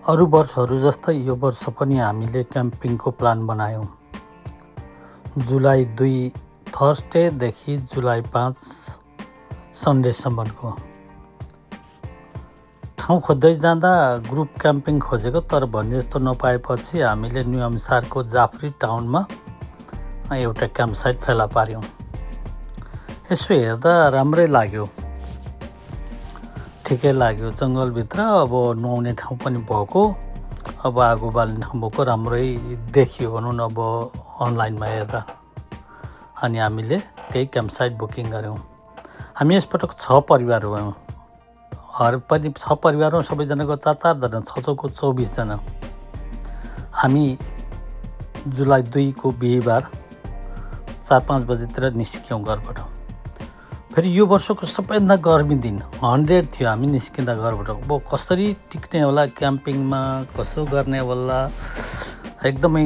अरू वर्षहरू जस्तै यो वर्ष पनि हामीले क्याम्पिङको प्लान बनायौँ। जुलाई 2 थर्सडेदेखि जुलाई 5 सन्डेसम्मको ठाउँ खोज्दै जाँदा ग्रुप क्याम्पिङ खोजेको, तर भने जस्तो नपाएपछि हामीले न्युअम्सारको जाफरी टाउनमा एउटा क्याम्पसाइट फेला पार्यौँ। यसो हेर्दा राम्रै लाग्यो, ठिकै लाग्यो। जङ्गलभित्र अब नुहाउने ठाउँ पनि भएको, अब आगो बाल्ने ठाउँ भएको, राम्रै देखियो भनौँ न अब अनलाइनमा हेर्दा। अनि हामीले त्यही क्याम्पसाइट बुकिङ गऱ्यौँ। हामी यसपटक 6 परिवार भयौँ। पनि 6 परिवारमा सबैजनाको 4-4 जना, 6-6को 24 जना। हामी जुलाई 2 को बिहिबार 4-5 बजेतिर निस्क्यौँ घरबाट। फेरि यो वर्षको सबैभन्दा गर्मी दिन 100 थियो हामी निस्किँदा घरबाट। अब कसरी टिक्ने होला क्याम्पिङमा, कसो गर्ने होला, एकदमै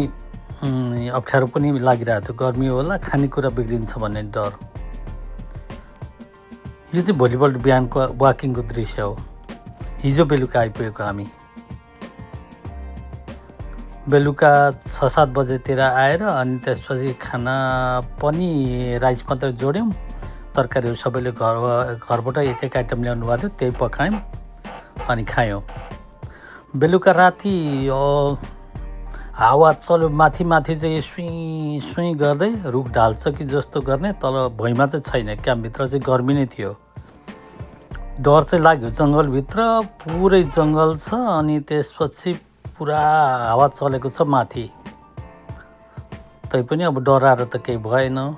अप्ठ्यारो पनि लागिरहेको थियो। गर्मी होला, खानेकुरा बिग्रिन्छ भन्ने डर। यो चाहिँ भोलिपल्ट बिहानको वाकिङको दृश्य हो। हिजो बेलुका आइपुगेको हामी। बेलुका 6-7 बजेतिर आएर अनि त्यसपछि खाना पनि राइस मात्रै जोड्यौँ। तरकारीहरू सबैले घरबाट एक आइटम ल्याउनु भएको थियो, त्यही पकायौँ अनि खायौँ। बेलुका राति हावा चल्यो, माथि चाहिँ सुई सुई गर्दै रुख ढाल्छ कि जस्तो गर्ने, तर भुइँमा चाहिँ छैन। क्याम्पभित्र चाहिँ गर्मी नै थियो। डर चाहिँ लाग्यो। जङ्गलभित्र पुरै जङ्गल छ अनि त्यसपछि पुरा हावा चलेको छ माथि। तैपनि अब डराएर त केही भएन।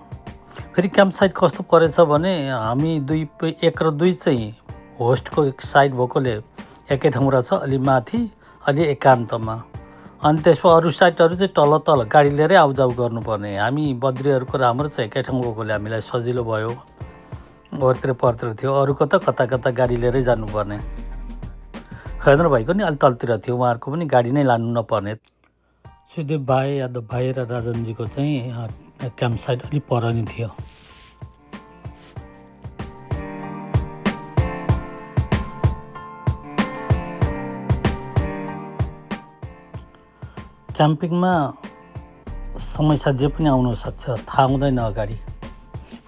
फेरि क्याम्पसाइट कस्तो परेछ भने हामी 1 र 2 चाहिँ होस्टको साइड भएकोले एकै ठाउँ रहेछ, अलि माथि अलि एकान्तमा। अनि त्यसमा अरू साइडहरू चाहिँ तल गाडी लिएरै आउजाउ गर्नुपर्ने। हामी बद्रीहरूको राम्रो छ, एकै ठाउँ भएकोले हामीलाई सजिलो भयो। ओरतिर परतिर थियो, अरूको त कता गाडी लिएरै जानुपर्ने। खैदर भाइको नि अलि तलतिर थियो, उहाँहरूको पनि गाडी नै लानु नपर्ने। सुदेव भाइ, यादव भाइ र राजनजीको चाहिँ क्याम्पसाइट अलि पर नै थियो। क्याम्पिङमा समस्या जे पनि आउन सक्छ, थाहा हुँदैन अगाडि।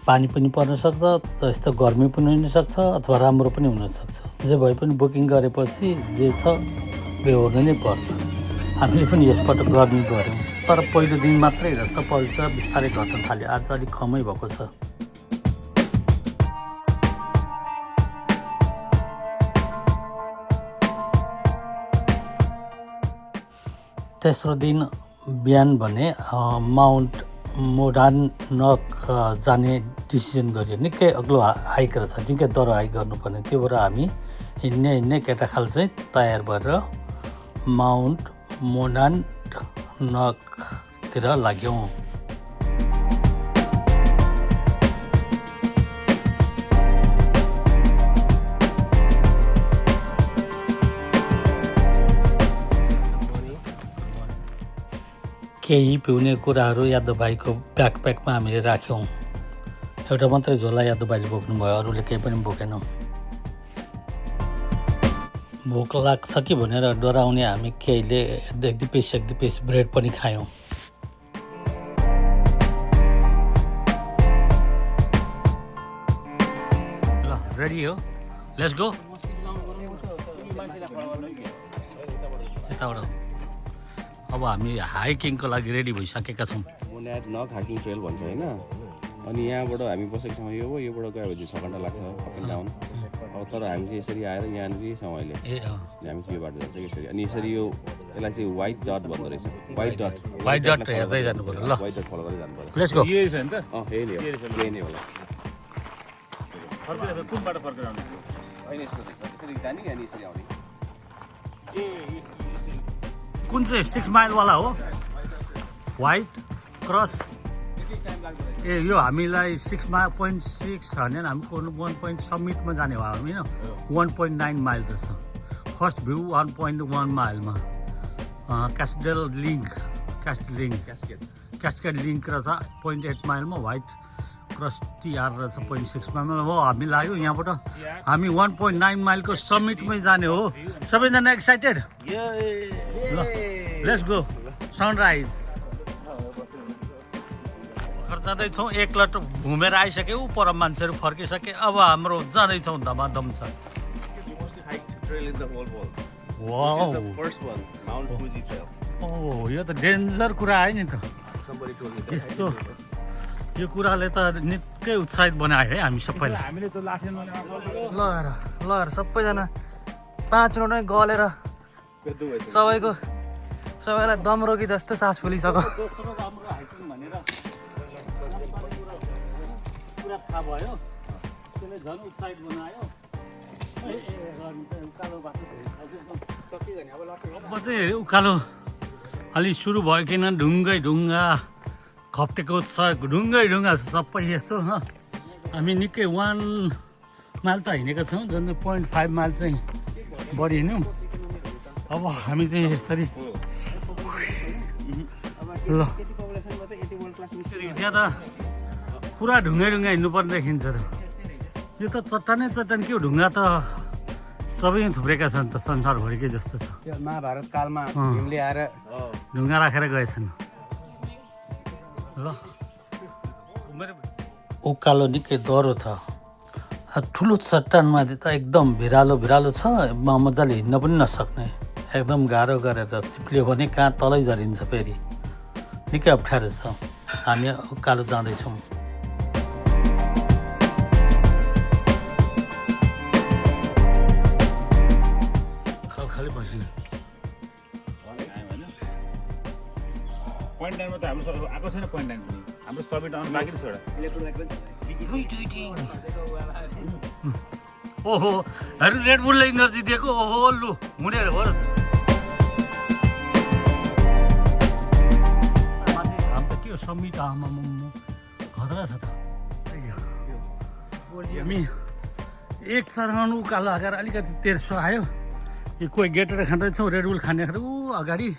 पानी पनि पर्न सक्छ, जस्तो गर्मी पनि हुनसक्छ अथवा राम्रो पनि हुनसक्छ। जे भए पनि बुकिङ गरेपछि जे छ बेहोर्नु नै पर्छ। हामीले पनि यसपटक गर्मी गऱ्यौँ, तर पहिलो दिन मात्रै रहेछ, पछि बिस्तारै घट्न थाल्यो। आज अलिक कमै भएको छ। तेस्रो दिन बिहान भने माउन्ट मोडानक जाने डिसिजन गरियो। निकै अग्लो हाइक रहेछ, निकै डर हाइक गर्नुपर्ने। त्यो भएर हामी हिँड्ने केटाखाल चाहिँ तयार भएर माउन्ट मोडानकतिर लाग्यौँ। केही पिउने कुराहरू यादव भाइको ब्याकप्याकमा हामीले राख्यौँ। एउटा मात्रै झोला यादव भाइले बोक्नुभयो, अरूले केही पनि बोकेनौँ। भोक लाग्छ कि भनेर डराउने हामी केहीले एक दुई पिस ब्रेड पनि खायौँ। ल रेडी हो, लेट्स गो। यताबाट अब हामी हाइकिङको लागि रेडी भइसकेका छौँ। मोनाड नक हाइकिङ ट्रेल भन्छ होइन। अनि यहाँबाट हामी बसेको छौँ, योबाट गयो भने 6 घन्टा लाग्छ अप एन्ड डाउन। अब तर हामी चाहिँ यसरी आएर यहाँनिर छौँ अहिले। हामी चाहिँ यो बाटो जान्छ यसरी। अनि यसरी यसलाई चाहिँ व्हाइट डट भन्दो रहेछ। व्हाइट डट हेर्दै जानु पर्यो। ल व्हाइट डट फलो गर्दै जानु पर्यो। Let's go. यही छ नि त? यही नै होला। फर्केर कुन बाटो फर्केर आउने? होइन यसरी जाने अनि यसरी आउने। कुन चाहिँ 6 माइलवाला हो? White cross. ए यो हामीलाई 6.6 भने हामीको 1 समिटमा जाने भयो हामी होइन। 1.9 माइल रहेछ। फर्स्ट भ्यू 1.1 माइलमा। क्यास्केड लिङ्क रहेछ 0.8 माइलमा। व्हाइट क्रस्टी आर रहेछ 0.6 माइल हो। हामी लाग्यो यहाँबाट हामी 1.9 माइलको समिटमै जाने हो। सबैजना एक्साइटेड? ल लेट्स गो। सनराइज भर्खर जाँदैछौँ। 1 लट घुमेर आइसक्यौँ, पर मान्छेहरू फर्किसके। अब हाम्रो जाँदैछौँ धमाधम छ। वाउ, ओ यो त डेन्जर कुरा आयो नि त। यस्तो यो कुराले त निकै उत्साहित बनायो है हामी सबैलाई। ल हेर सबैजना 5 मिनटमै गलेर सबैलाई दम रोगी जस्तो सास फुलिसक्यो। पुरा थाहा भयो, त्यसले झन् उत्साहित बनायो। अब चाहिँ उकालो अलि सुरु भयो किन ढुङ्गै ढुङ्गा खप्टेको छ, ढुङ्गै ढुङ्गा सबै यसो। हामी निकै 1 माइल त हिँडेको छौँ, झन् 0.5 माइल चाहिँ बढी हिँड्यौँ। अब हामी चाहिँ यसरी ल त्यहाँ त पुरा ढुङ्गै ढुङ्गा हिँड्नुपर्ने देखिन्छ त। यो त चट्टानै चट्टान के हो, ढुङ्गा त सबै थुप्रेका छन् त संसारभरिकै जस्तो छ। महाभारत कालमा भीमले आएर ढुङ्गा राखेर गएछन्। ल उकालो निकै डह्रो छ, ठुलो चट्टानमाथि त एकदम भिरालो छ। मजाले हिँड्न पनि नसक्ने, एकदम गाह्रो गरेर चिप्लियो भने कहाँ तलै झरिन्छ। फेरि निकै अप्ठ्यारो छ। हामी उकालो जाँदैछौँ। खाली बस्नु पोइन्ट 9 मा त हाम्रो सर आएको छैन। पोइन्ट 9 पनि हाम्रो समिट आउनु बाँकी छ। ओहो हेर्नु रेड बुलले इनर्जी दिएको। ओहो लु मुडेर हो र। हाम्रो त के हो समिट आमा खतरा छ त। हामी 1 चरण उकालो आएर अलिकति तेर्सो आयो। यो कोही गेटेर खाँदैछौँ रेड बुल खाने ऊ अगाडि,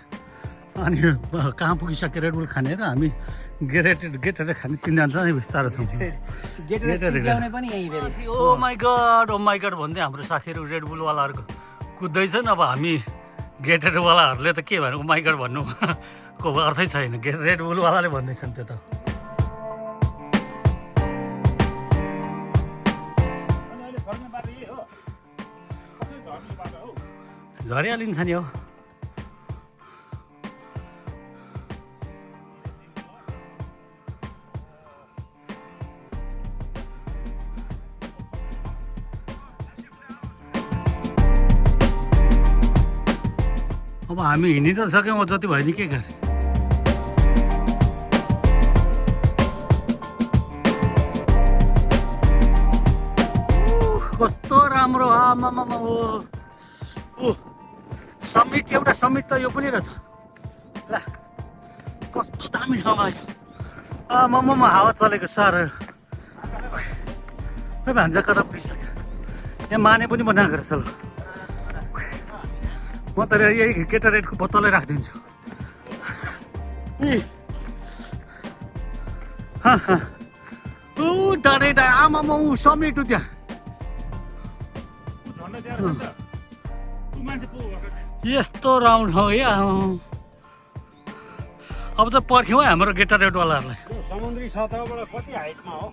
अनि कहाँ पुगिसक्यो रेड बुल खाने र हामी गेटेर खाने 3 जना चाहिँ बिस्तारो छौँ। ओ माई गड भन्दै हाम्रो साथीहरू रेड बुलवालाहरूको कुद्दैछन्। अब हामी गेटेडवालाहरूले त के भन्नु, ओ माई गड भन्नु को अर्थै छैन। रेड बुलवालाले भन्दैछन् त्यो त। झरिहालिन्छ नि हो। अब हामी हिँडि त सक्यौँ, जति भयो नि के गरे। कस्तो राम्रो आमामा हो। समिट एउटा समिट त यो पनि रहेछ। ल कस्तो दामी ठाउँमा आयो। आमामा हावा चलेको साह्रो। भान्जा कता पुगिसक्यो। यहाँ माने पनि बनाएको रहेछ। ल म त यही गेटरेटको बोतलै राखिदिन्छु। डाँडै आमामा समिट त्यहाँ। यस्तो राउन्ड हो है। अब त पर्ख्यौँ है हाम्रो गेटरेटवालाहरूलाई। समुद्री सतहबाट कति हाइटमा हो?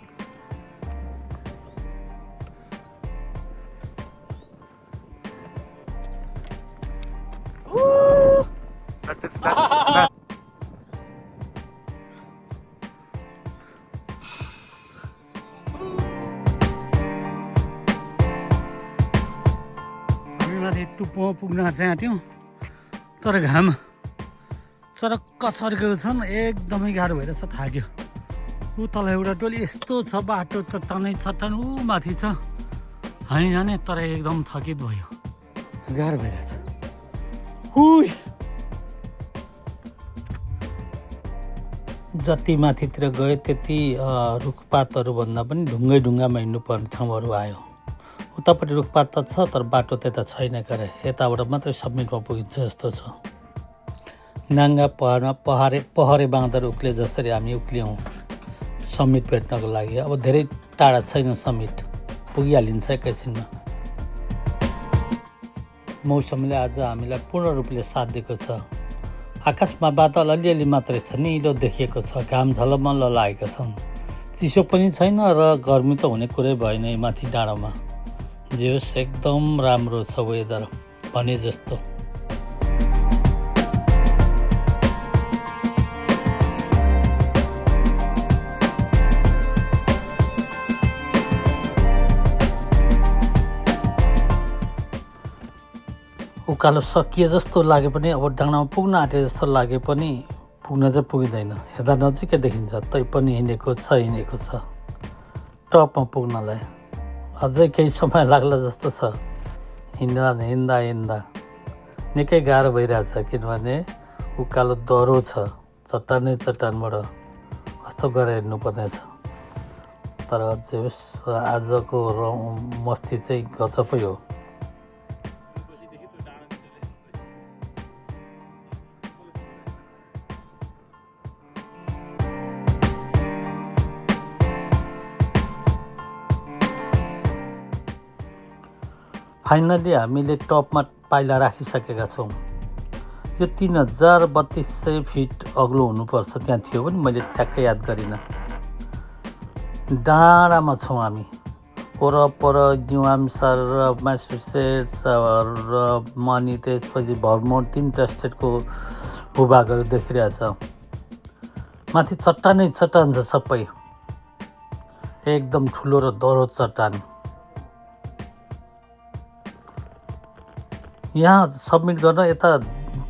हामी माथि टुप्पोमा पुग्न चाहिँ आँट्यौँ, तर घाम सरक्क सर्केको छन्। एकदमै गाह्रो भइरहेछ, थाक्यो। ऊ तल एउटा टोली यस्तो छ, बाटो चट्टानै चट्टान ऊ माथि छ। हामी जाने तर एकदम थकित भयो, गाह्रो भइरहेछ। जति माथितिर गयो त्यति रुखपातहरू भन्दा पनि ढुङ्गै ढुङ्गामा हिँड्नुपर्ने ठाउँहरू आयो। उतापट्टि रुखपात त छ, तर बाटो त्यता छैन गरे। यताबाट मात्रै समिटमा पुगिन्छ जस्तो छ। नाङ्गा पहाडमा पहरे बाँदर उक्ले जसरी हामी उक्ल्यौँ, समिट भेट्नको लागि। अब धेरै टाढा छैन समिट, पुगिहालिन्छ एकैछिनमा। मौसमले आज हामीलाई पूर्ण रूपले साथ दिएको छ। आकाशमा बादल अलिअलि मात्रै छ, निलो देखिएको छ, घाम झलमल्ल लागेका छन्, चिसो पनि छैन र गर्मी त हुने कुरै भएन माथि डाँडामा। जे होस् एकदम राम्रो छ वेदर भने जस्तो। उकालो सकिए जस्तो लागे पनि, अब डाँडामा पुग्न आँटे जस्तो लागे पनि पुग्न चाहिँ पुगिँदैन। हेर्दा नजिकै देखिन्छ, तैपनि हिँडेको छ टपमा पुग्नलाई। अझै केही समय लाग्ला जस्तो छ। हिँड्दा निकै गाह्रो भइरहेछ, किनभने उकालो दह्रो छ, चट्टानबाट कस्तो गरेर हिँड्नुपर्ने छ। तर अझै होस्, आजको मस्ती चाहिँ गजबै हो। फाइनली हामीले टपमा पाइला राखिसकेका छौँ। यो 3032 फिट अग्लो हुनुपर्छ, त्यहाँ थियो पनि मैले ठ्याक्कै याद गरिनँ। डाँडामा छौँ हामी, वरपर न्यू ह्याम्पसायर र म्यासाचुसेट्स र अनि त्यसपछि भर्मोन्ट 3टा स्टेटको भूभागहरू देखिरहेछ। माथि चट्टान छ सबै, एकदम ठुलो र दह्रो चट्टान। यहाँ सबमिट गर्न यता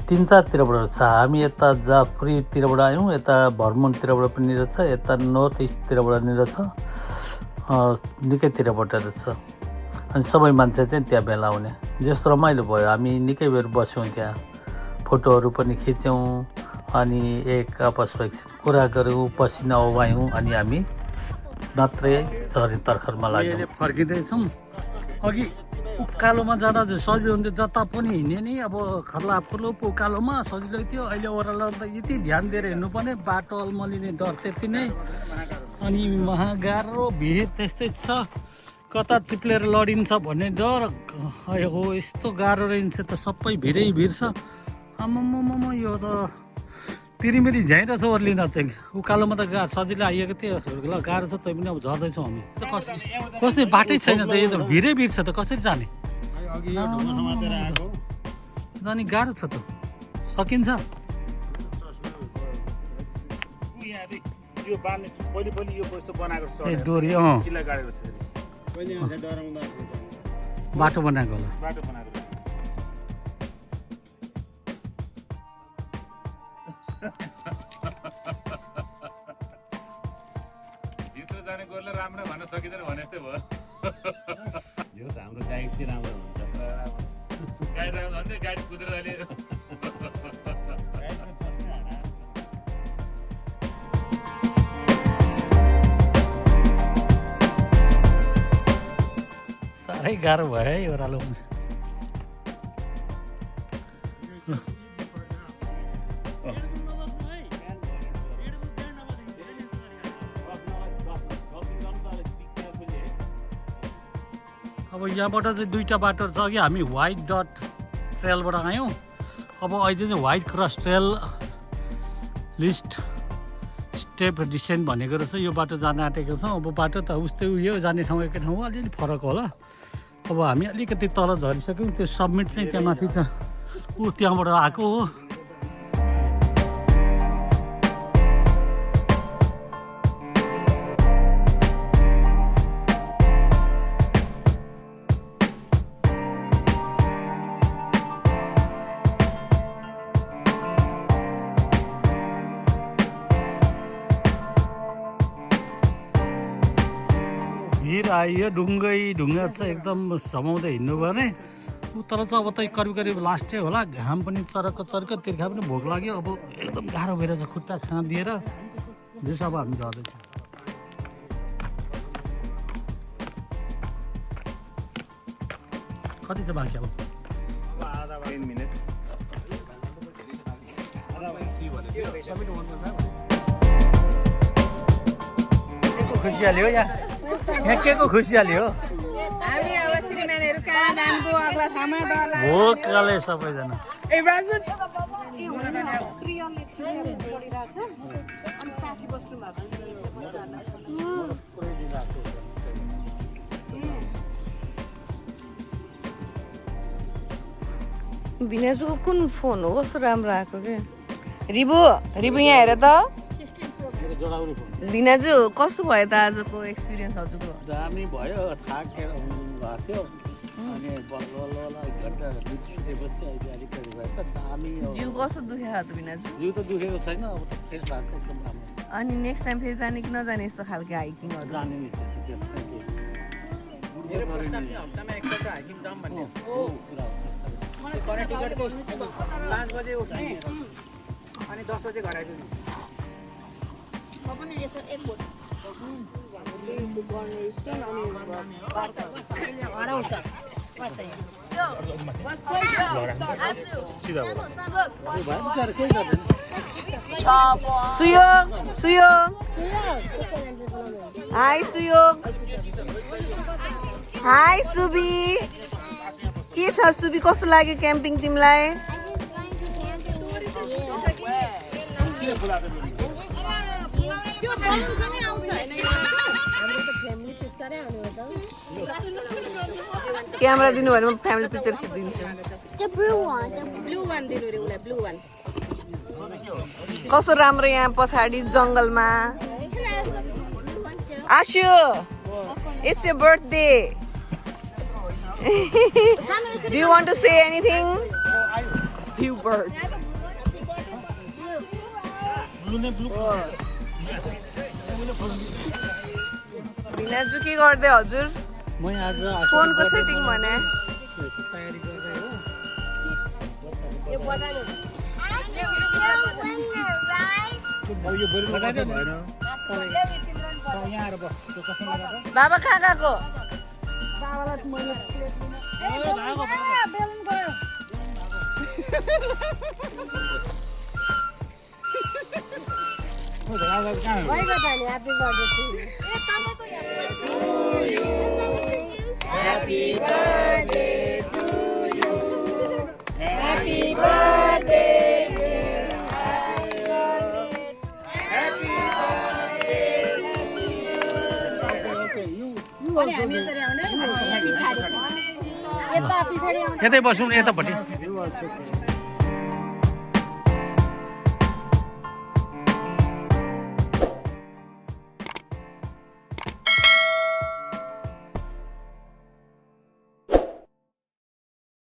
3-4तिरबाट छ। हामी यता जाफरीतिरबाट आयौँ, यता भर्मोन्टतिरबाट पनि रहेछ, यता नर्थ इस्टतिरबाट नि रहेछ, निकैतिरबाट रहेछ। अनि सबै मान्छे चाहिँ त्यहाँ भेला हुने। जस रमाइलो भयो, हामी निकै बेर बस्यौँ त्यहाँ, फोटोहरू पनि खिच्यौँ, अनि एक आपसमा एकछिन कुरा गऱ्यौँ, पसिना उभायौँ, अनि हामी मात्रै झरी तर्खरमा लाग्यौँ। फर्किँदैछौँ। अघि उकालोमा जाँदा चाहिँ सजिलो हुन्थ्यो, जता पनि हिँड्ने नि अब खर्लापुलो उकालोमा सजिलो थियो। अहिले ओह्रालो त यति ध्यान दिएर हिँड्नुपर्ने, बाटो अल्मलिने डर त्यति नै। अनि गाह्रो भिड त्यस्तै छ, कता चिप्लेर लडिन्छ भन्ने डर। हो यस्तो गाह्रो रहन्छ त, सबै भिडै भिड छ। आम्माम यो त तिरिमिरी झ्याइरहेछ ओर्लिँदा चाहिँ। उकालोमा त सजिलो आइएको थियो, ल गाह्रो छ, तै पनि अब झर्दैछौँ हामी। कसरी बाटै छैन त, यो त भिडै भिड छ त, कसरी जाने? अनि गाह्रो छ त, सकिन्छ? डोरी बाटो बनाएको होला। भित्र जाने गोरले राम्रो भन्न सकिँदैन भने जस्तै भयो। यो हाम्रो गाइड चाहिँ राम्रो हुन्छ। गाइड राम्रो भने गाइड कुदेर अहिले साह्रै गाह्रो भयो है ओह्रालो। अब यहाँबाट चाहिँ 2टा बाटो छ। अघि हामी व्हाइट डट ट्रेलबाट आयौँ, अब अहिले चाहिँ white cross trail list step decent भनेको रहेछ। यो बाटो जान आँटेको छौँ। अब बाटो त उस्तै उयो, जाने ठाउँ एकै ठाउँ अलिअलि फरक होला। अब हामी अलिकति तल झरिसक्यौँ। त्यो सबमिट चाहिँ त्यहाँ माथि छ, त्यहाँबाट आएको हो। भिर आइयो, ढुङ्गा छ, एकदम समाउँदै हिँड्नु भने। तर चाहिँ अब त करिब लास्टै होला। घाम पनि चरक्क तिर्खा पनि भोक लाग्यो। अब एकदम गाह्रो भइरहेछ, खुट्टा खाँदिएर जस। अब हामी झर्दैछौँ। कति छ बाँकी? अब 10 मिनट। खुसियाली हो यहाँ के को खुसियाली हो हामी अब श्रीमानहरू कहाँ जानको अग्ला सामा डला भोकले सबैजना ए बाजु अनि साथी बस्नु भएको भिनाजुको कुन फोन हो कस्तो राम्रो आएको के रिबु रिबु यहाँ हेर त भिनाजु कस्तो भयो त आजको एक्सपिरियन्स हजुरको दामी भयो थाकेर हुनुभएको थियो अनि बल्ल बल्ल एक घन्टा दुध सुतेपछि अहिले अलिकति भएछ दामी जिउ कस्तो दुखेको छ त भिनाजु जिउ त दुखेको छैन अब त फ्रेस भएको छ एकदम राम्रो अनि नेक्स्ट टाइम फेरि जाने कि नजाने यस्तो खालको हाइकिङहरू जाने नि चाहिँ त्यो मेरो प्रस्ताव चाहिँ हप्तामा एकपल्ट हाइकिङ जाऊँ भन्ने हो। टिकटको 5 बजे उठ्ने अनि 10 बजे घर आइपुग्ने। सुयोग सुयोग हाई सुयोग हाई सुबी के छ सुबी कस्तो लाग्यो क्याम्पिङ तिमीलाई क्यामेरा दिनु भने म फ्यामिली पिक्चर खिचिदिन्छु कस्तो राम्रो यहाँ पछाडि जङ्गलमा Ashu it's your birthday Do you want to say anything? Few birds. भिनाजु के गर्दै हजुर म आज फोनको सेटिङ भने तयारी गर्दै हो बाबा कहाँ गएको Happy birthday to you. Happy birthday, dear Hassan. Happy birthday to you. यतै बसौँ यतापट्टि